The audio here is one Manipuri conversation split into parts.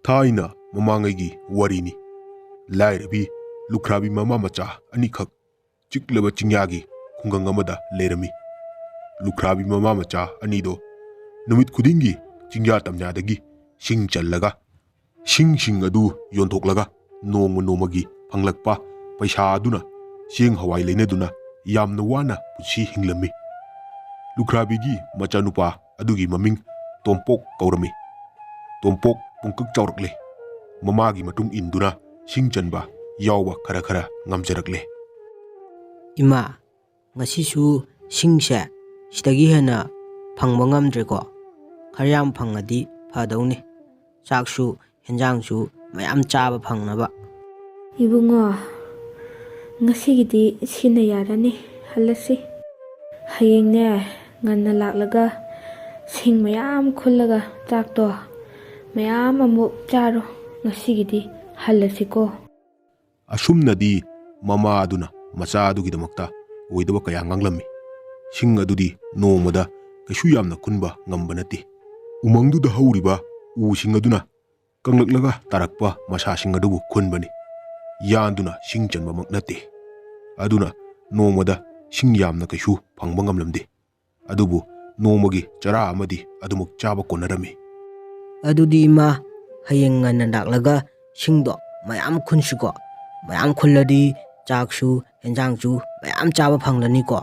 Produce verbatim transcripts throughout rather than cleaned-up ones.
ꯊꯥꯏꯅ ꯃꯃꯥꯡꯉꯩꯒꯤ ꯋꯥꯔꯤꯅꯤ꯫ ꯂꯥꯏꯔꯕꯤ ꯂꯨꯈ꯭ꯔꯥꯕꯤ ꯃꯃꯥ ꯃꯆꯥ ꯑꯅꯤꯈꯛ ꯆꯤꯛꯂꯕ ꯆꯤꯡꯌꯥꯒꯤ ꯈꯨꯡꯒꯪ ꯑꯃꯗ ꯂꯩꯔꯝꯃꯤ꯫ ꯂꯨꯈ꯭ꯔꯥꯕꯤ ꯃꯃꯥ ꯃꯆꯥ ꯑꯅꯤꯗꯣ ꯅꯨꯃꯤꯠ ꯈꯨꯗꯤꯡꯒꯤ ꯆꯤꯡꯌꯥ ꯇꯝꯌꯥꯗꯒꯤ ꯁꯤꯡ ꯆꯜꯂꯒ, ꯁꯤꯡꯁꯤꯡ ꯑꯗꯨ ꯌꯣꯟꯊꯣꯛꯂꯒ ꯅꯣꯡꯃ ꯅꯣꯡꯃꯒꯤ ꯐꯪꯂꯛꯄ ꯄꯩꯁꯥ ꯑꯗꯨꯅ ꯆꯦꯡ ꯍꯋꯥꯏ ꯂꯩꯅꯗꯨꯅ ꯌꯥꯝꯅ ꯋꯥꯅ ꯄꯨꯟꯁꯤ ꯍꯤꯡꯂꯝꯃꯤ꯫ ꯂꯨꯈ꯭ꯔꯥꯕꯤꯒꯤ ꯃꯆꯥꯅꯨꯄꯥ ꯑꯗꯨꯒꯤ ꯃꯃꯤꯡ ꯇꯣꯝꯄꯣꯛ ꯀꯧꯔꯝꯃꯤ꯫ ꯇꯣꯝꯄꯣꯛ ꯄꯨꯡꯀꯛ ꯆꯥꯎꯔꯛꯂꯦ꯫ ꯃꯃꯥꯒꯤ ꯃꯇꯨꯡ ꯏꯟꯗꯨꯅ ꯁꯤꯡ ꯆꯟꯕ ꯌꯥꯎꯕ ꯈꯔ ꯈꯔ ꯉꯝꯖꯔꯛꯂꯦ꯫ "ꯏꯃꯥ, ꯉꯁꯤꯁꯨ ꯁꯤꯡꯁꯦ ꯁꯤꯗꯒꯤ ꯍꯦꯟꯅ ꯐꯪꯕ ꯉꯝꯗ꯭ꯔꯦꯀꯣ꯫ ꯈꯔ ꯌꯥꯝ ꯐꯪꯉꯗꯤ ꯐꯗꯧꯅꯤ꯫ ꯆꯥꯛꯁꯨ ꯍꯦꯟꯖꯥꯡꯁꯨ ꯃꯌꯥꯝ ꯆꯥꯕ ꯐꯪꯅꯕ꯫" "ꯏꯕꯨꯡꯉꯣ, ꯉꯁꯤꯒꯤꯗꯤ ꯁꯤꯅ ꯌꯥꯔꯅꯤ, ꯍꯜꯂꯁꯤ꯫ ꯍꯌꯦꯡꯅꯦ, ꯉꯟꯅ ꯂꯥꯛꯂꯒ ꯁꯤꯡ ꯃꯌꯥꯝ ꯈꯨꯜꯂꯒ ꯆꯥꯛꯇꯣ ꯃꯌꯥꯝ ꯑꯃꯨꯛ ꯆꯥꯔꯣ꯫ ꯉꯁꯤꯒꯤꯗꯤ ꯍꯜꯂꯁꯤꯀꯣ꯫" ꯑꯁꯨꯝꯅꯗꯤ ꯃꯃꯥ ꯑꯗꯨꯅ ꯃꯆꯥ ꯑꯗꯨꯒꯤꯗꯃꯛꯇ ꯑꯣꯏꯗꯕ ꯀꯌꯥ ꯉꯥꯡꯂꯝꯃꯤ꯫ ꯁꯤꯡ ꯑꯗꯨꯗꯤ ꯅꯣꯡꯃꯗ ꯀꯩꯁꯨ ꯌꯥꯝꯅ ꯈꯨꯟꯕ ꯉꯝꯕ ꯅꯠꯇꯦ꯫ ꯎꯃꯪꯗꯨꯗ ꯍꯧꯔꯤꯕ ꯎꯁꯤꯡ ꯑꯗꯨꯅ ꯀꯪꯂꯛꯂꯒ ꯇꯥꯔꯛꯄ ꯃꯁꯥꯁꯤꯡ ꯑꯗꯨꯕꯨ ꯈꯨꯟꯕꯅꯤ꯫ ꯌꯥꯟꯗꯨꯅ ꯁꯤꯡ ꯆꯟꯕꯃꯛ ꯅꯠꯇꯦ꯫ ꯑꯗꯨꯅ ꯅꯣꯡꯃꯗ ꯁꯤꯡ ꯌꯥꯝꯅ ꯀꯩꯁꯨ ꯐꯪꯕ ꯉꯝꯂꯝꯗꯦ꯫ ꯑꯗꯨꯕꯨ ꯅꯣꯡꯃꯒꯤ ꯆꯔꯥ ꯑꯃꯗꯤ ꯑꯗꯨꯃꯛ ꯆꯥꯕ ꯀꯣꯟꯅꯔꯝꯃꯤ꯫ "ꯑꯗꯨꯗꯤ ꯏꯃꯥ, ꯍꯌꯦꯡ ꯉꯟꯅ ꯂꯥꯛꯂꯒ ꯁꯤꯡꯗꯣ ꯃꯌꯥꯝ ꯈꯨꯟꯁꯤꯀꯣ꯫ ꯃꯌꯥꯝ ꯈꯨꯜꯂꯗꯤ ꯆꯥꯛꯁꯨ ꯍꯦꯟꯖꯥꯡꯁꯨ ꯃꯌꯥꯝ ꯆꯥꯕ ꯐꯪꯂꯅꯤꯀꯣ꯫"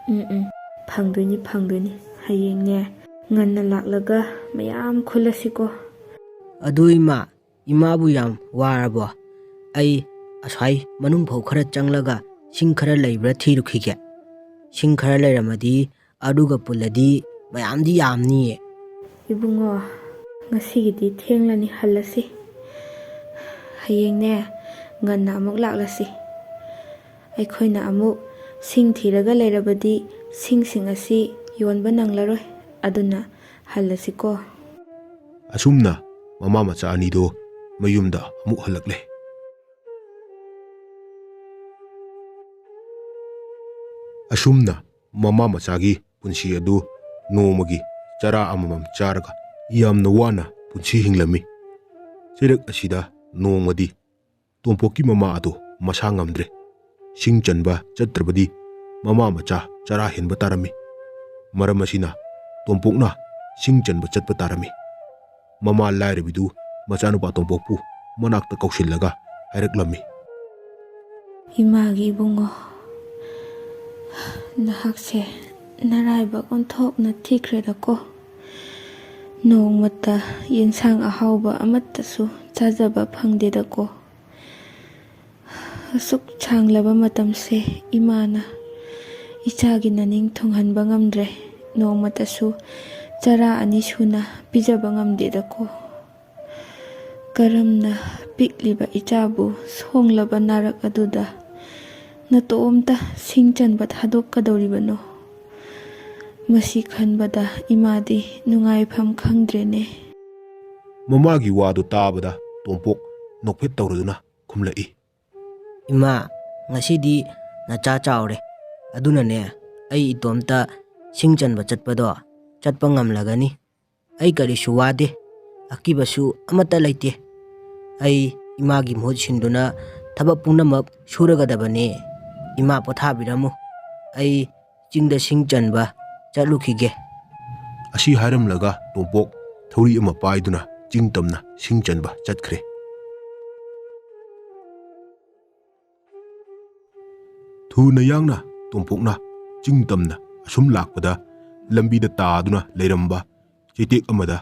"ꯎꯝ, ꯎꯝ, ꯐꯪꯗꯣꯏꯅꯤ, ꯐꯪꯗꯣꯏꯅꯤ꯫ ꯍꯌꯦꯡꯅꯦ, ꯉꯟꯅ ꯂꯥꯛꯂꯒ ꯃꯌꯥꯝ ꯈꯨꯜꯂꯁꯤꯀꯣ꯫" "ꯑꯗꯨ ꯏꯃꯥ, ꯏꯃꯥꯕꯨ ꯌꯥꯝ ꯋꯥꯔꯕꯣ? ꯑꯩ ꯑꯁ꯭ꯋꯥꯏ ꯃꯅꯨꯡ ꯐꯥꯎ ꯈꯔ ꯆꯪꯂꯒ ꯁꯤꯡ ꯈꯔ ꯂꯩꯕ꯭ꯔꯥ ꯊꯤꯔꯨꯈꯤꯒꯦ꯫ ꯁꯤꯡ ꯈꯔ ꯂꯩꯔꯝꯃꯗꯤ ꯑꯗꯨꯒ ꯄꯨꯜꯂꯗꯤ ꯃꯌꯥꯝꯗꯤ ꯌꯥꯝꯅꯤꯌꯦ꯫" "ꯏꯕꯨꯡꯉꯣ, ꯉꯁꯤꯒꯤꯗꯤ ꯊꯦꯡꯂꯅꯤ, ꯍꯜꯂꯁꯤ꯫ ꯍꯌꯦꯡꯅꯦ, ꯉꯟꯅ ꯑꯃꯨꯛ ꯂꯥꯛꯂꯁꯤ꯫ ꯑꯩꯈꯣꯏꯅ ꯑꯃꯨꯛ ꯁꯤꯡ ꯊꯤꯔꯒ ꯂꯩꯔꯕꯗꯤ ꯁꯤꯡꯁꯤꯡ ꯑꯁꯤ ꯌꯣꯟꯕ ꯅꯪꯂꯔꯣꯏ꯫ ꯑꯗꯨꯅ ꯍꯜꯂꯁꯤꯀꯣ꯫" ꯑꯁꯨꯝꯅ ꯃꯃꯥ ꯃꯆꯥ ꯑꯅꯤꯗꯣ ꯃꯌꯨꯝꯗ ꯑꯃꯨꯛ ꯍꯜꯂꯛꯂꯦ꯫ ꯑꯁꯨꯝꯅ ꯃꯃꯥ ꯃꯆꯥꯒꯤ ꯄꯨꯟꯁꯤ ꯑꯗꯨ ꯅꯣꯡꯃꯒꯤ ꯆꯔꯥ ꯑꯃꯃꯝ ꯆꯥꯔꯒ ꯌꯥꯝꯅ ꯋꯥꯅ ꯄꯨꯟꯁꯤ ꯍꯤꯡꯂꯝꯃꯤ꯫ ꯆꯩꯔꯛ ꯑꯁꯤꯗ ꯅꯣꯡꯃꯗꯤ ꯇꯣꯝꯄꯣꯛꯀꯤ ꯃꯃꯥ ꯑꯗꯨ ꯃꯁꯥ ꯉꯝꯗ꯭ꯔꯦ꯫ ꯁꯤꯡ ꯆꯟꯕ ꯆꯠꯇ꯭ꯔꯕꯗꯤ ꯃꯃꯥ ꯃꯆꯥ ꯆꯔꯥ ꯍꯦꯟꯕ ꯇꯥꯔꯝꯃꯤ꯫ ꯃꯔꯝ ꯑꯁꯤꯅ ꯇꯣꯝꯄꯣꯛꯅ ꯁꯤꯡ ꯆꯟꯕ ꯆꯠꯄ ꯇꯥꯔꯝꯃꯤ꯫ ꯃꯃꯥ ꯂꯥꯏꯔꯕꯤꯗꯨ ꯃꯆꯥꯅꯨꯄꯥ ꯇꯣꯝꯄꯣꯛꯄꯨ ꯃꯅꯥꯛꯇ ꯀꯧꯁꯤꯜꯂꯒ ꯍꯥꯏꯔꯛꯂꯝꯃꯤ꯫ "ꯏꯃꯥꯒꯤ ꯏꯕꯨꯡꯉꯣ, ꯅꯍꯥꯛꯁꯦ ꯅꯔꯥꯏꯕꯛ ꯑꯣꯟꯊꯣꯛꯅ ꯊꯤꯈ꯭ꯔꯦꯗꯀꯣ꯫ ꯅꯣꯡꯃꯇ ꯌꯦꯟꯁꯥꯡ ꯑꯍꯥꯎꯕ ꯑꯃꯠꯇꯁꯨ ꯆꯥꯖꯕ ꯐꯪꯗꯦꯗꯀꯣ꯫ ꯑꯁꯨꯛ ꯁꯥꯡꯂꯕ ꯃꯇꯝꯁꯦ ꯏꯃꯥꯅ ꯏꯆꯥꯒꯤ ꯅꯅꯤꯡ ꯊꯨꯡꯍꯟꯕ ꯉꯝꯗ꯭ꯔꯦ꯫ ꯅꯣꯡꯃꯇꯁꯨ ꯆꯔꯥ ꯑꯅꯤ ꯁꯨꯅ ꯄꯤꯖꯕ ꯉꯝꯗꯦꯗꯀꯣ꯫ ꯀꯔꯝꯅ ꯄꯤꯛꯂꯤꯕ ꯏꯆꯥꯕꯨ ꯁꯣꯡꯂꯕ ꯅꯥꯔꯛ ꯑꯗꯨꯗ ꯅꯇꯣꯝꯇ ꯁꯤꯡ ꯆꯟꯕ ꯊꯥꯗꯣꯛꯀꯗꯧꯔꯤꯕꯅꯣ? ꯃꯁꯤ ꯈꯟꯕꯗ ꯏꯃꯥꯗꯤ ꯅꯨꯡꯉꯥꯏꯐꯝ ꯈꯪꯗ꯭ꯔꯦꯅꯦ꯫" ꯃꯃꯥꯒꯤ ꯋꯥꯗꯨ ꯇꯥꯕꯗ ꯇꯣꯝꯄꯣꯛ ꯅꯣꯛꯐꯦꯠ ꯇꯧꯔꯗꯨꯅ ꯈꯨꯝꯂꯛꯏ꯫ "ꯏꯃꯥ, ꯉꯁꯤꯗꯤ ꯅꯆꯥ ꯆꯥꯎꯔꯦ, ꯑꯗꯨꯅꯅꯦ ꯑꯩ ꯏꯇꯣꯝꯇ ꯁꯤꯡ ꯆꯟꯕ ꯆꯠꯄꯗꯣ ꯆꯠꯄ ꯉꯝꯂꯒꯅꯤ꯫ ꯑꯩ ꯀꯔꯤꯁꯨ ꯋꯥꯗꯦ, ꯑꯀꯤꯕꯁꯨ ꯑꯃꯠꯇ ꯂꯩꯇꯦ꯫ ꯑꯩ ꯏꯃꯥꯒꯤ ꯃꯍꯨꯠ ꯁꯤꯟꯗꯨꯅ ꯊꯕꯛ ꯄꯨꯝꯅꯃꯛ ꯁꯨꯔꯒꯗꯕꯅꯦ꯫ ꯏꯃꯥ ꯄꯣꯊꯥꯕꯤꯔꯝꯃꯨ, ꯑꯩ ꯆꯤꯡꯗ ꯁꯤꯡ ꯆꯟꯕ ꯆꯠꯂꯨꯈꯤꯒꯦ꯫" ꯑꯁꯤ ꯍꯥꯏꯔꯝꯂꯒ ꯇꯣꯝꯄꯣꯛ ꯊꯧꯔꯤ ꯑꯃ ꯄꯥꯏꯗꯨꯅ ꯆꯤꯡ ꯇꯝꯅ ꯁꯤꯡ ꯆꯟꯕ ꯆꯠꯈ꯭ꯔꯦ꯫ ꯊꯨꯅ ꯌꯥꯡꯅ ꯇꯣꯝꯄꯣꯛꯅ ꯆꯤꯡ ꯇꯝꯅ ꯑꯁꯨꯝ ꯂꯥꯛꯄꯗ, ꯂꯝꯕꯤꯗ ꯇꯥꯗꯨꯅ ꯂꯩꯔꯝꯕ ꯆꯩꯇꯦꯛ ꯑꯃꯗ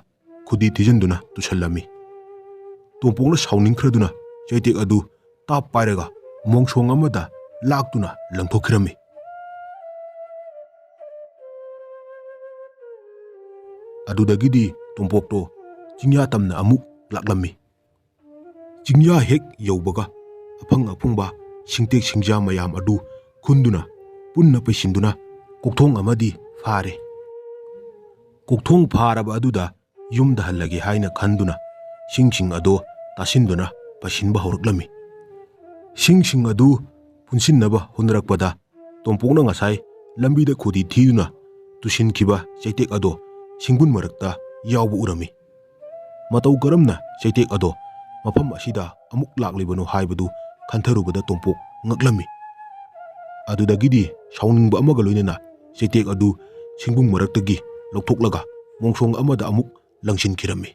ꯈꯨꯗꯤ ꯊꯤꯖꯤꯟꯗꯨꯅ ꯇꯨꯁꯜꯂꯝꯃꯤ꯫ ꯇꯣꯝꯄꯣꯛꯅ ꯁꯥꯎꯅꯤꯡꯈ꯭ꯔꯗꯨꯅ ꯆꯩꯇꯦꯛ ꯑꯗꯨ ꯇꯥꯞ ꯄꯥꯏꯔꯒ ꯃꯣꯡꯁꯣꯡ ꯑꯃꯗ ꯂꯥꯛꯇꯨꯅ ꯂꯪꯊꯣꯛꯈꯤꯔꯝꯃꯤ꯫ ꯑꯗꯨꯗꯒꯤꯗꯤ ꯇꯣꯝꯄꯣꯛꯇꯣ ꯆꯤꯡꯌꯥ ꯇꯝꯅ ꯑꯃꯨꯛ ꯂꯥꯛꯂꯝꯃꯤ꯫ ꯆꯤꯡꯌꯥ ꯍꯦꯛ ꯌꯧꯕꯒ ꯑꯐꯪ ꯑꯐꯪꯕ ꯁꯤꯡꯇꯦꯛ ꯁꯤꯡꯖꯥ ꯃꯌꯥꯝ ꯑꯗꯨ ꯈꯨꯟꯗꯨꯅ ꯄꯨꯟꯅ ꯄꯩꯁꯤꯟꯗꯨꯅ ꯀꯣꯛꯊꯣꯡ ꯑꯃꯗꯤ ꯐꯥꯔꯦ꯫ ꯀꯣꯛꯊꯣꯡ ꯐꯥꯔꯕ ꯑꯗꯨꯗ ꯌꯨꯝꯗ ꯍꯜꯂꯒꯦ ꯍꯥꯏꯅ ꯈꯟꯗꯨꯅ ꯁꯤꯡꯁꯤꯡ ꯑꯗꯨ ꯇꯥꯁꯤꯟꯗꯨꯅ ꯄꯩꯁꯤꯟꯕ ꯍꯧꯔꯛꯂꯝꯃꯤ꯫ ꯁꯤꯡꯁꯤꯡ ꯑꯗꯨ ꯄꯨꯟꯁꯤꯟꯅꯕ ꯍꯣꯠꯅꯔꯛꯄꯗ ꯇꯣꯝꯄꯣꯛꯅ ꯉꯁꯥꯏ ꯂꯝꯕꯤꯗ ꯈꯨꯗꯤ ꯊꯤꯗꯨꯅ ꯇꯨꯁꯤꯟꯈꯤꯕ ꯆꯩꯇꯦꯛ ꯑꯗꯣ ꯁꯤꯡꯕꯨꯟ ꯃꯔꯛꯇ ꯌꯥꯎꯕ ꯎꯔꯝꯃꯤ꯫ ꯃꯇꯧ ꯀꯔꯝꯅ ꯆꯩꯇꯦꯛ ꯑꯗꯣ ꯃꯐꯝ ꯑꯁꯤꯗ ꯑꯃꯨꯛ ꯂꯥꯛꯂꯤꯕꯅꯣ ꯍꯥꯏꯕꯗꯨ ꯈꯟꯊꯔꯨꯕꯗ ꯇꯣꯝꯄꯣꯛ ꯉꯛꯂꯝꯃꯤ꯫ ꯑꯗꯨꯗꯒꯤꯗꯤ ꯁꯥꯎꯅꯤꯡꯕ ꯑꯃꯒ ꯂꯣꯏꯅꯅ ꯆꯩꯇꯦꯛ ꯑꯗꯨ ꯁꯤꯡꯕꯨꯡ ꯃꯔꯛꯇꯒꯤ ꯂꯧꯊꯣꯛꯂꯒ ꯃꯣꯡꯁꯣꯡ ꯑꯃꯗ ꯑꯃꯨꯛ ꯂꯪꯁꯤꯟꯈꯤꯔꯝꯃꯤ꯫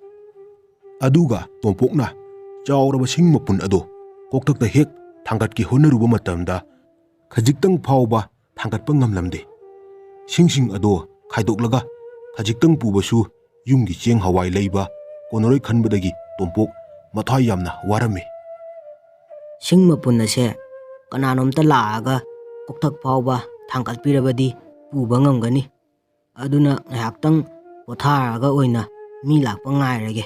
ꯑꯗꯨꯒ ꯇꯣꯝꯄꯣꯛꯅ ꯆꯥꯎꯔꯕ ꯁꯤꯡ ꯃꯄꯨꯟ ꯑꯗꯨ ꯀꯣꯛꯊꯛꯇ ꯍꯦꯛ ꯊꯥꯡꯒꯠꯀꯦ ꯍꯣꯠꯅꯔꯨꯕ ꯃꯇꯝꯗ, ꯈꯖꯤꯛꯇꯪ ꯐꯥꯎꯕ ꯊꯥꯡꯒꯠꯄ ꯉꯝꯂꯝꯗꯦ꯫ ꯁꯤꯡꯁꯤꯡ ꯑꯗꯣ ꯈꯥꯏꯗꯣꯛꯂꯒ ꯈꯖꯤꯛꯇꯪ ꯄꯨꯕꯁꯨ ꯌꯨꯝꯒꯤ ꯆꯦꯡ ꯍꯋꯥꯏ ꯂꯩꯕ ꯀꯣꯟꯅꯔꯣꯏ ꯈꯟꯕꯗꯒꯤ ꯇꯣꯝꯄꯣꯛ ꯃꯊ꯭ꯋꯥꯏ ꯌꯥꯝꯅ ꯋꯥꯔꯝꯃꯤ꯫ "ꯁꯤꯡ ꯃꯄꯨꯟ ꯑꯁꯦ ꯀꯅꯥꯅꯣꯝꯇ ꯂꯥꯛꯑꯒ ꯀꯣꯛꯊꯛ ꯐꯥꯎꯕ ꯊꯥꯡꯒꯠꯄꯤꯔꯕꯗꯤ ꯄꯨꯕ ꯉꯝꯒꯅꯤ꯫ ꯑꯗꯨꯅ ꯉꯥꯏꯍꯥꯛꯇꯪ ꯄꯣꯊꯥꯔꯒ ꯑꯣꯏꯅ ꯃꯤ ꯂꯥꯛꯄ ꯉꯥꯏꯔꯒꯦ"꯫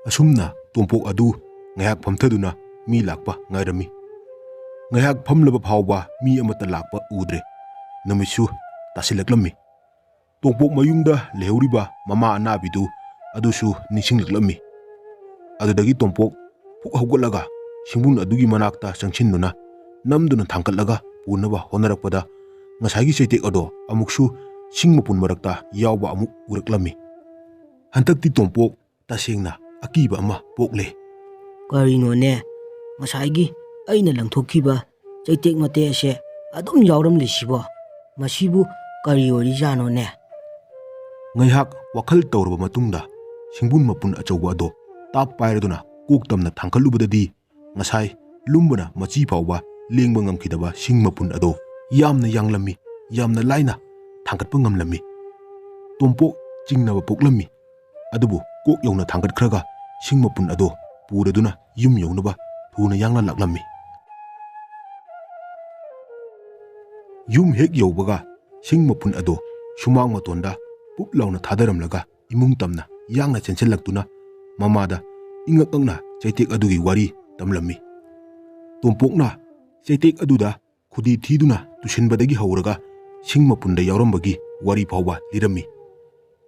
ꯑꯁꯨꯝꯅ ꯇꯣꯝꯄꯣꯛ ꯑꯗꯨ ꯉꯥꯏꯍꯥꯛ ꯐꯝꯊꯗꯨꯅ ꯃꯤ ꯂꯥꯛꯄ ꯉꯥꯏꯔꯝꯃꯤ꯫ ꯉꯥꯏꯍꯥꯛ ꯐꯝꯂꯕ ꯐꯥꯎꯕ ꯃꯤ ꯑꯃꯠꯇ ꯂꯥꯛꯄ ꯎꯗ꯭ꯔꯦ꯫ ꯅꯨꯃꯤꯠꯁꯨ ꯇꯥꯁꯤꯜꯂꯛꯂꯝꯃꯤ꯫ ꯇꯣꯝꯄꯣꯛ ꯃꯌꯨꯝꯗ ꯂꯩꯍꯧꯔꯤꯕ ꯃꯃꯥ ꯑꯅꯥꯕꯤꯗꯨ ꯑꯗꯨꯁꯨ ꯅꯤꯡꯁꯤꯡꯂꯛꯂꯝꯃꯤ꯫ ꯑꯗꯨꯗꯒꯤ ꯇꯣꯝꯄꯣꯛ ꯐꯨꯛ ꯍꯧꯒꯠꯂꯒ ꯁꯤꯡꯕꯨꯟ ꯑꯗꯨꯒꯤ ꯃꯅꯥꯛꯇ ꯆꯪꯁꯤꯟꯗꯨꯅ ꯅꯝꯗꯨꯅ ꯊꯥꯡꯒꯠꯂꯒ ꯄꯨꯅꯕ ꯍꯣꯠꯅꯔꯛꯄꯗ, ꯉꯁꯥꯏꯒꯤ ꯆꯩꯇꯦꯛ ꯑꯗꯣ ꯑꯃꯨꯛꯁꯨ ꯁꯤꯡ ꯃꯄꯨꯟ ꯃꯔꯛꯇ ꯌꯥꯎꯕ ꯑꯃꯨꯛ ꯎꯔꯛꯂꯝꯃꯤ꯫ ꯍꯟꯗꯛꯇꯤ ꯇꯣꯝꯄꯣꯛ ꯇꯁꯦꯡꯅ ꯑꯀꯤꯕ ꯑꯃ ꯄꯣꯛꯂꯦ꯫ "ꯀꯔꯤꯅꯣꯅꯦ, ꯉꯁꯥꯏꯒꯤ ꯑꯩꯅ ꯂꯪꯊꯣꯛꯈꯤꯕ ꯆꯩꯇꯦꯛ ꯃꯇꯦꯛ ꯑꯁꯦ ꯑꯗꯨꯝ ꯌꯥꯎꯔꯝꯂꯤꯁꯤꯕꯣ? ꯃꯁꯤꯕꯨ ꯀꯔꯤ ꯑꯣꯏꯔꯤꯖꯥꯠꯅꯣꯅꯦ?" ꯉꯥꯏꯍꯥꯛ ꯋꯥꯈꯜ ꯇꯧꯔꯕ ꯃꯇꯨꯡꯗ, ꯁꯤꯡꯕꯨꯟ ꯃꯄꯨꯟ ꯑꯆꯧꯕ ꯑꯗꯣ ꯇꯥꯞ ꯄꯥꯏꯔꯗꯨꯅ ꯀꯣꯛ ꯇꯝꯅ ꯊꯥꯡꯒꯠꯂꯨꯕꯗꯗꯤ, ꯉꯁꯥꯏ ꯂꯨꯝꯕꯅ ꯃꯆꯤ ꯐꯥꯎꯕ ꯂꯦꯡꯕ ꯉꯝꯈꯤꯗꯕ ꯁꯤꯡ ꯃꯄꯨꯟ ꯑꯗꯣ ꯌꯥꯝꯅ ꯌꯥꯡꯂꯝꯃꯤ, ꯌꯥꯝꯅ ꯂꯥꯏꯅ ꯊꯥꯡꯒꯠꯄ ꯉꯝꯂꯝꯃꯤ꯫ ꯇꯣꯝꯄꯣꯛ ꯆꯤꯡꯅꯕ ꯄꯣꯛꯂꯝꯃꯤ꯫ ꯑꯗꯨꯕꯨ ꯀꯣꯛ ꯌꯧꯅ ꯊꯥꯡꯒꯠꯈ꯭ꯔꯒ ꯁꯤꯡ ꯃꯄꯨꯟ ꯑꯗꯣ ꯄꯨꯔꯗꯨꯅ ꯌꯨꯝ ꯌꯧꯅꯕ ꯊꯨꯅ ꯌꯥꯡꯅ ꯂꯥꯛꯂꯝꯃꯤ꯫ ꯌꯨꯝ ꯍꯦꯛ ꯌꯧꯕꯒ, ꯁꯤꯡ ꯃꯄꯨꯟ ꯑꯗꯣ ꯁꯨꯃꯥꯡ ꯃꯇꯣꯟꯗ ꯄꯨꯞ ꯂꯥꯎꯅ ꯊꯥꯗꯔꯝꯂꯒ, ꯏꯃꯨꯡ ꯇꯝꯅ ꯌꯥꯡꯅ ꯆꯦꯟꯁꯤꯜꯂꯛꯇꯨꯅ ꯃꯃꯥꯗ ꯏꯉꯛ ꯉꯛꯅ ꯆꯩꯇꯦꯛ ꯑꯗꯨꯒꯤ ꯋꯥꯔꯤ ꯇꯝꯂꯝꯃꯤ꯫ ꯇꯣꯝꯄꯣꯛꯅ ꯆꯩꯇꯦꯛ ꯑꯗꯨꯗ ꯈꯨꯗꯤ ꯊꯤꯗꯨꯅ ꯇꯨꯁꯤꯟꯕꯗꯒꯤ ꯍꯧꯔꯒ ꯁꯤꯡ ꯃꯄꯨꯟꯗ ꯌꯥꯎꯔꯝꯕꯒꯤ ꯋꯥꯔꯤ ꯐꯥꯎꯕ ꯂꯤꯔꯝꯃꯤ꯫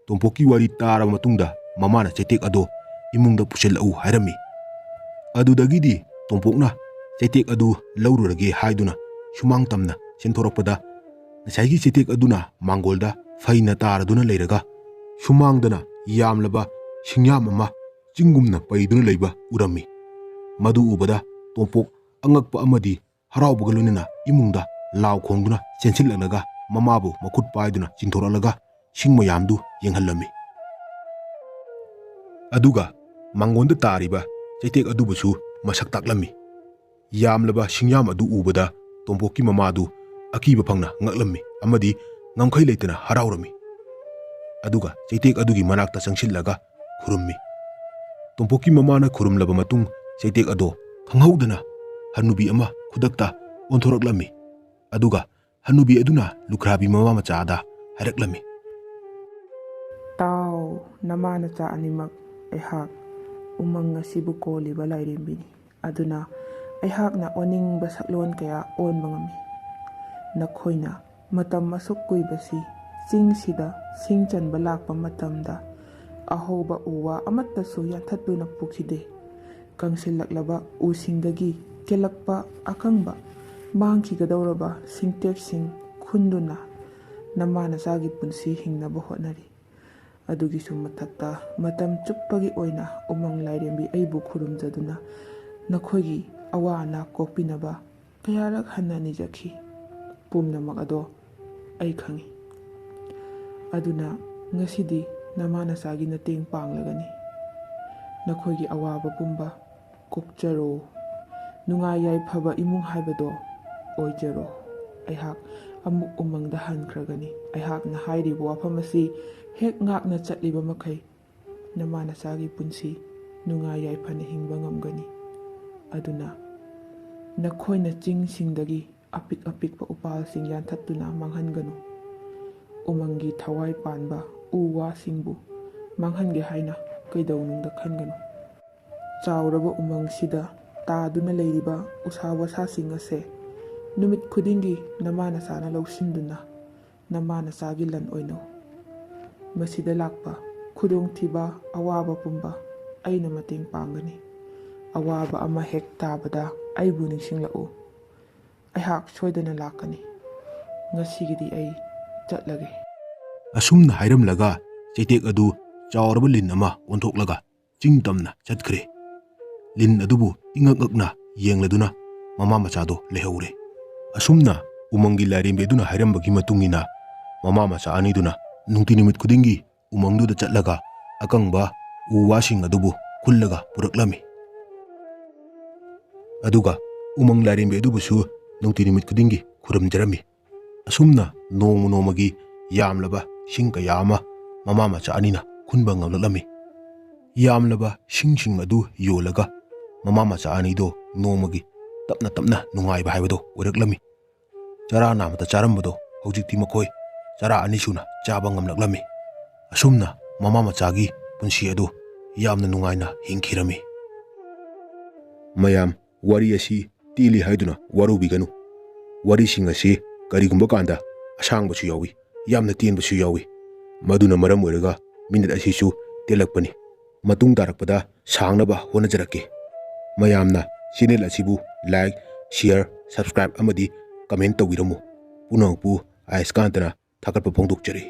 ꯇꯣꯝꯄꯣꯛꯀꯤ ꯋꯥꯔꯤ ꯇꯥꯔꯕ ꯃꯇꯨꯡꯗ, ꯃꯃꯥꯅ ꯆꯩꯇꯦꯛ ꯑꯗꯣ ꯏꯃꯨꯡꯗ ꯄꯨꯁꯤꯜꯂꯛꯎ ꯍꯥꯏꯔꯝꯃꯤ꯫ ꯑꯗꯨꯗꯒꯤꯗꯤ ꯇꯣꯝꯄꯣꯛꯅ ꯆꯩꯇꯦꯛ ꯑꯗꯨ ꯂꯧꯔꯨꯔꯒꯦ ꯍꯥꯏꯗꯨꯅ ꯁꯨꯃꯥꯡ ꯇꯝꯅ ꯆꯦꯟꯊꯣꯔꯛꯄꯗ, ꯉꯁꯥꯏꯒꯤ ꯆꯩꯇꯦꯛ ꯑꯗꯨꯅ ꯃꯥꯡꯒꯣꯜꯗ ꯐꯩꯅ ꯇꯥꯔꯗꯨꯅ ꯂꯩꯔꯒ, ꯁꯨꯃꯥꯡꯗꯅ ꯌꯥꯝꯂꯕ ꯁꯤꯡꯌꯥꯝ ꯑꯃ ꯆꯤꯡꯒꯨꯝꯅ ꯄꯩꯗꯨꯅ ꯂꯩꯕ ꯎꯔꯝꯃꯤ꯫ ꯃꯗꯨ ꯎꯕꯗ ꯇꯣꯝꯄꯣꯛ ꯑꯉꯛꯄ ꯑꯃꯗꯤ ꯍꯔꯥꯎꯕꯒ ꯂꯣꯏꯅꯅ ꯏꯃꯨꯡꯗ ꯂꯥꯎ ꯈꯣꯡꯗꯨꯅ ꯆꯦꯟꯁꯤꯜꯂꯛꯂꯒ ꯃꯃꯥꯕꯨ ꯃꯈꯨꯠ ꯄꯥꯏꯗꯨꯅ ꯆꯤꯡꯊꯣꯔꯛꯂꯒ ꯁꯤꯡ ꯃꯌꯥꯝꯗꯨ ꯌꯦꯡꯍꯜꯂꯝꯃꯤ꯫ ꯑꯗꯨꯒ ꯃꯥꯡꯒꯣꯟꯗ ꯇꯥꯔꯤꯕ ꯆꯩꯇꯦꯛ ꯑꯗꯨꯕꯨꯁꯨ ꯃꯁꯛ ꯇꯥꯛꯂꯝꯃꯤ꯫ ꯌꯥꯝꯂꯕ ꯁꯤꯡꯌꯥꯝ ꯑꯗꯨ ꯎꯕꯗ ꯇꯣꯝꯄꯣꯛꯀꯤ ꯃꯃꯥꯗꯨ ꯑꯀꯤꯕ ꯐꯪꯅ ꯉꯛꯂꯝꯃꯤ ꯑꯃꯗꯤ ꯉꯝꯈꯩ ꯂꯩꯇꯅ ꯍꯔꯥꯎꯔꯝꯃꯤ꯫ ꯑꯗꯨꯒ ꯆꯩꯇꯦꯛ ꯑꯗꯨꯒꯤ ꯃꯅꯥꯛꯇ ꯆꯪꯁꯤꯜꯂꯒ ꯈꯨꯔꯨꯝꯃꯤ꯫ ꯇꯣꯝꯄꯣꯛꯀꯤ ꯃꯃꯥꯅ ꯈꯨꯔꯨꯝꯂꯕ ꯃꯇꯨꯡ ꯆꯩꯇꯦꯛ ꯑꯗꯣ ꯈꯪꯍꯧꯗꯅ ꯍꯅꯨꯕꯤ ꯑꯃ ꯈꯨꯗꯛꯇ ꯑꯣꯟꯊꯣꯔꯛꯂꯝꯃꯤ꯫ ꯑꯗꯨꯒ ꯍꯅꯨꯕꯤ ꯑꯗꯨꯅ ꯂꯨꯈ꯭ꯔꯥꯕꯤ ꯃꯃꯥ ꯃꯆꯥꯗ ꯍꯥꯏꯔꯛꯂꯝꯃꯤ꯫ "ꯇꯥꯎ, ꯅꯃꯥ ꯅꯆꯥ ꯑꯅꯤꯃꯛ, ꯑꯩꯍꯥꯛ ꯎꯃꯪ ꯑꯁꯤꯕꯨ ꯀꯣꯜꯂꯤꯕ ꯂꯥꯏꯔꯦꯝꯕꯤꯅꯤ꯫ ꯑꯗꯨꯅ ꯑꯩꯍꯥꯛꯅ ꯑꯣꯟꯅꯤꯡꯕ ꯁꯛꯂꯣꯟ ꯀꯌꯥ ꯑꯣꯟꯕ ꯉꯝꯃꯤ꯫ ꯅꯈꯣꯏꯅ ꯃꯇꯝ ꯑꯁꯨꯛ ꯀꯨꯏꯕꯁꯤ ꯆꯤꯡꯁꯤꯗ ꯁꯤꯡ ꯆꯟꯕ ꯂꯥꯛꯄ ꯃꯇꯝꯗ ꯑꯍꯧꯕ ꯎ ꯋꯥ ꯑꯃꯠꯇꯁꯨ ꯌꯥꯟꯊꯠꯇꯨꯅ ꯄꯨꯈꯤꯗꯦ꯫ ꯀꯪꯁꯤꯜꯂꯛꯂꯕ ꯎꯁꯤꯡꯗꯒꯤ ꯀꯦꯜꯂꯛꯄ ꯑꯀꯪꯕ ꯃꯥꯡꯈꯤꯒꯗꯧꯔꯕ ꯁꯤꯡꯇꯦꯛꯁꯤꯡ ꯈꯨꯟꯗꯨꯅ ꯅꯃꯥ ꯅꯆꯥꯒꯤ ꯄꯨꯟꯁꯤ ꯍꯤꯡꯅꯕ ꯍꯣꯠꯅꯔꯤ꯫ ꯑꯗꯨꯒꯤꯁꯨ ꯃꯊꯛꯇ ꯃꯇꯝ ꯆꯨꯞꯄꯒꯤ ꯑꯣꯏꯅ ꯎꯃꯪ ꯂꯥꯏꯔꯦꯝꯕꯤ ꯑꯩꯕꯨ ꯈꯨꯔꯨꯝꯖꯗꯨꯅ ꯅꯈꯣꯏꯒꯤ ꯑꯋꯥ ꯑꯅꯥ ꯀꯣꯛꯄꯤꯅꯕ ꯀꯌꯥꯔꯛ ꯍꯟꯅ ꯅꯤꯖꯈꯤ꯫ ꯄꯨꯝꯅꯃꯛ ꯑꯗꯣ ꯑꯩ ꯈꯪꯏ꯫ ꯑꯗꯨꯅ ꯉꯁꯤꯗꯤ ꯅꯃꯥ ꯅꯆꯥꯒꯤ ꯃꯇꯦꯡ ꯄꯥꯡꯂꯒꯅꯤ꯫ ꯅꯈꯣꯏꯒꯤ ꯑꯋꯥꯕ ꯄꯨꯝꯕ ꯀꯣꯛꯆꯔꯣ꯫ ꯅꯨꯡꯉꯥꯏ ꯌꯥꯏꯐꯕ ꯏꯃꯨꯡ ꯍꯥꯏꯕꯗꯣ ꯑꯣꯏꯖꯔꯣ꯫ ꯑꯩꯍꯥꯛ ꯑꯃꯨꯛ ꯎꯃꯪꯗ ꯍꯟꯈ꯭ꯔꯒꯅꯤ꯫ ꯑꯩꯍꯥꯛꯅ ꯍꯥꯏꯔꯤꯕ ꯋꯥꯐꯝ ꯑꯁꯤ ꯍꯦꯛ ꯉꯥꯛꯅ ꯆꯠꯂꯤꯕ ꯃꯈꯩ ꯅꯃꯥ ꯅꯆꯥꯒꯤ ꯄꯨꯟꯁꯤ ꯅꯨꯡꯉꯥꯏ ꯌꯥꯏꯐꯅ ꯍꯤꯡꯕ ꯉꯝꯒꯅꯤ꯫ ꯑꯗꯨꯅ ꯅꯈꯣꯏꯅ ꯆꯤꯡꯁꯤꯡꯗꯒꯤ ꯑꯄꯤꯛ ꯑꯄꯤꯛꯄ ꯎꯄꯥꯜꯁꯤꯡ ꯌꯥꯟꯊꯠꯇꯨꯅ ꯃꯥꯡꯍꯟꯒꯅꯨ꯫ ꯎꯃꯪꯒꯤ ꯊꯋꯥꯏ ꯄꯥꯟꯕ ꯎ ꯋꯥꯁꯤꯡꯕꯨ ꯃꯥꯡꯍꯟꯒꯦ ꯍꯥꯏꯅ ꯀꯩꯗꯧꯅꯨꯡꯗ ꯈꯟꯒꯅꯨ꯫ ꯆꯥꯎꯔꯕ ꯎꯃꯪꯁꯤꯗ ꯇꯥꯗꯨꯅ ꯂꯩꯔꯤꯕ ꯎꯁꯥ ꯋꯥꯁꯥꯁꯤꯡ ꯑꯁꯦ ꯅꯨꯃꯤꯠ ꯈꯨꯗꯤꯡꯒꯤ ꯅꯃꯥ ꯅꯆꯥꯅ ꯂꯧꯁꯤꯟꯗꯨꯅ ꯅꯃꯥ ꯅꯆꯥꯒꯤ ꯂꯟ ꯑꯣꯏꯅꯧ꯫ ꯃꯁꯤꯗ ꯂꯥꯛꯄ ꯈꯨꯗꯣꯡꯊꯤꯕ ꯑꯋꯥꯕ ꯄꯨꯝꯕ ꯑꯩꯅ ꯃꯇꯦꯡ ꯄꯥꯡꯒꯅꯤ꯫ ꯑꯋꯥꯕ ꯑꯃ ꯍꯦꯛ ꯇꯥꯕꯗ ꯑꯩꯕꯨ ꯅꯤꯡꯁꯤꯡꯂꯛꯎ꯫ ꯑꯩꯍꯥꯛ ꯁꯣꯏꯗꯅ ꯂꯥꯛꯀꯅꯤ꯫ ꯉꯁꯤꯒꯤꯗꯤ ꯑꯩ ꯆꯠꯂꯒꯦ꯫" ꯑꯁꯨꯝꯅ ꯍꯥꯏꯔꯝꯂꯒ ꯆꯩꯇꯦꯛ ꯑꯗꯨ ꯆꯥꯎꯔꯕ ꯂꯤꯟ ꯑꯃ ꯑꯣꯟꯊꯣꯛꯂꯒ ꯆꯤꯡ ꯇꯝꯅ ꯆꯠꯈ꯭ꯔꯦ꯫ ꯂꯤꯟ ꯑꯗꯨꯕꯨ ꯏꯉꯛ ꯉꯛꯅ ꯌꯦꯡꯂꯗꯨꯅ ꯃꯃꯥ ꯃꯆꯥꯗꯣ ꯂꯩꯍꯧꯔꯦ꯫ ꯑꯁꯨꯝꯅ ꯎꯃꯪꯒꯤ ꯂꯥꯏꯔꯦꯝꯕꯤ ꯑꯗꯨꯅ ꯍꯥꯏꯔꯝꯕꯒꯤ ꯃꯇꯨꯡ ꯏꯟꯅ ꯃꯃꯥ ꯃꯆꯥ ꯑꯅꯤꯗꯨꯅ ꯅꯨꯡꯇꯤ ꯅꯨꯃꯤꯠ ꯈꯨꯗꯤꯡꯒꯤ ꯎꯃꯪꯗꯨꯗ ꯆꯠꯂꯒ ꯑꯀꯪꯕ ꯎ ꯋꯥꯁꯤꯡ ꯑꯗꯨꯕꯨ ꯈꯨꯜꯂꯒ ꯄꯨꯔꯛꯂꯝꯃꯤ꯫ ꯑꯗꯨꯒ ꯎꯃꯪ ꯂꯥꯏꯔꯦꯝꯕꯤ ꯑꯗꯨꯕꯨꯁꯨ ꯅꯨꯡꯇꯤ ꯅꯨꯃꯤꯠ ꯈꯨꯗꯤꯡꯒꯤ ꯈꯨꯔꯨꯝꯖꯔꯝꯃꯤ꯫ ꯑꯁꯨꯝꯅ ꯅꯣꯡꯃ ꯅꯣꯡꯃꯒꯤ ꯌꯥꯝꯂꯕ ꯁꯤꯡ ꯀꯌꯥ ꯑꯃ ꯃꯃꯥ ꯃꯆꯥ ꯑꯅꯤꯅ ꯈꯨꯟꯕ ꯉꯝꯂꯛꯂꯝꯃꯤ꯫ ꯌꯥꯝꯂꯕ ꯁꯤꯡꯁꯤꯡ ꯑꯗꯨ ꯌꯣꯜꯂꯒ ꯃꯃꯥ ꯃꯆꯥ ꯑꯅꯤꯗꯣ ꯅꯣꯡꯃꯒꯤ ꯇꯞꯅ ꯇꯞꯅ ꯅꯨꯡꯉꯥꯏꯕ ꯍꯥꯏꯕꯗꯣ ꯑꯣꯏꯔꯛꯂꯝꯃꯤ꯫ ꯆꯔꯥ ꯅꯥꯝꯃꯇ ꯆꯥꯔꯝꯕꯗꯣ ꯍꯧꯖꯤꯛꯇꯤ ꯃꯈꯣꯏ ꯆꯔꯥ ꯑꯅꯤ ꯁꯨꯅ ꯆꯥꯕ ꯉꯝꯂꯛꯂꯝꯃꯤ꯫ ꯑꯁꯨꯝꯅ ꯃꯃꯥ ꯃꯆꯥꯒꯤ ꯄꯨꯟꯁꯤ ꯑꯗꯨ ꯌꯥꯝꯅ ꯅꯨꯡꯉꯥꯏꯅ ꯍꯤꯡꯈꯤꯔꯝꯃꯤ꯫ ꯃꯌꯥꯝ, ꯋꯥꯔꯤ ꯑꯁꯤ ꯇꯦꯜꯂꯤ ꯍꯥꯏꯗꯨꯅ ꯋꯥꯔꯧꯕꯤꯒꯅꯨ꯫ ꯋꯥꯔꯤꯁꯤꯡ ꯑꯁꯤ ꯀꯔꯤꯒꯨꯝꯕ ꯀꯥꯟꯗ ꯑꯁꯥꯡꯕꯁꯨ ꯌꯥꯎꯏ, ꯌꯥꯝꯅ ꯇꯦꯟꯕꯁꯨ ꯌꯥꯎꯏ꯫ ꯃꯗꯨꯅ ꯃꯔꯝ ꯑꯣꯏꯔꯒ ꯃꯤꯅꯤꯠ ꯑꯁꯤꯁꯨ ꯇꯦꯜꯂꯛꯄꯅꯤ꯫ ꯃꯇꯨꯡ ꯇꯥꯔꯛꯄꯗ ꯁꯥꯡꯅꯕ ꯍꯣꯠꯅꯖꯔꯛꯀꯦ꯫ ꯃꯌꯥꯝꯅ ꯆꯦꯅꯦꯜ ꯑꯁꯤꯕꯨ like, share, subscribe ꯑꯃꯗꯤ comment ꯇꯧꯕꯤꯔꯝꯃꯨ꯫ ꯄꯨꯝꯅꯃꯛꯄꯨ ꯑꯥꯏꯁꯀꯥꯟꯇꯅ ꯊꯥꯒꯠꯄ ꯐꯣꯡꯗꯣꯛꯆꯔꯤ꯫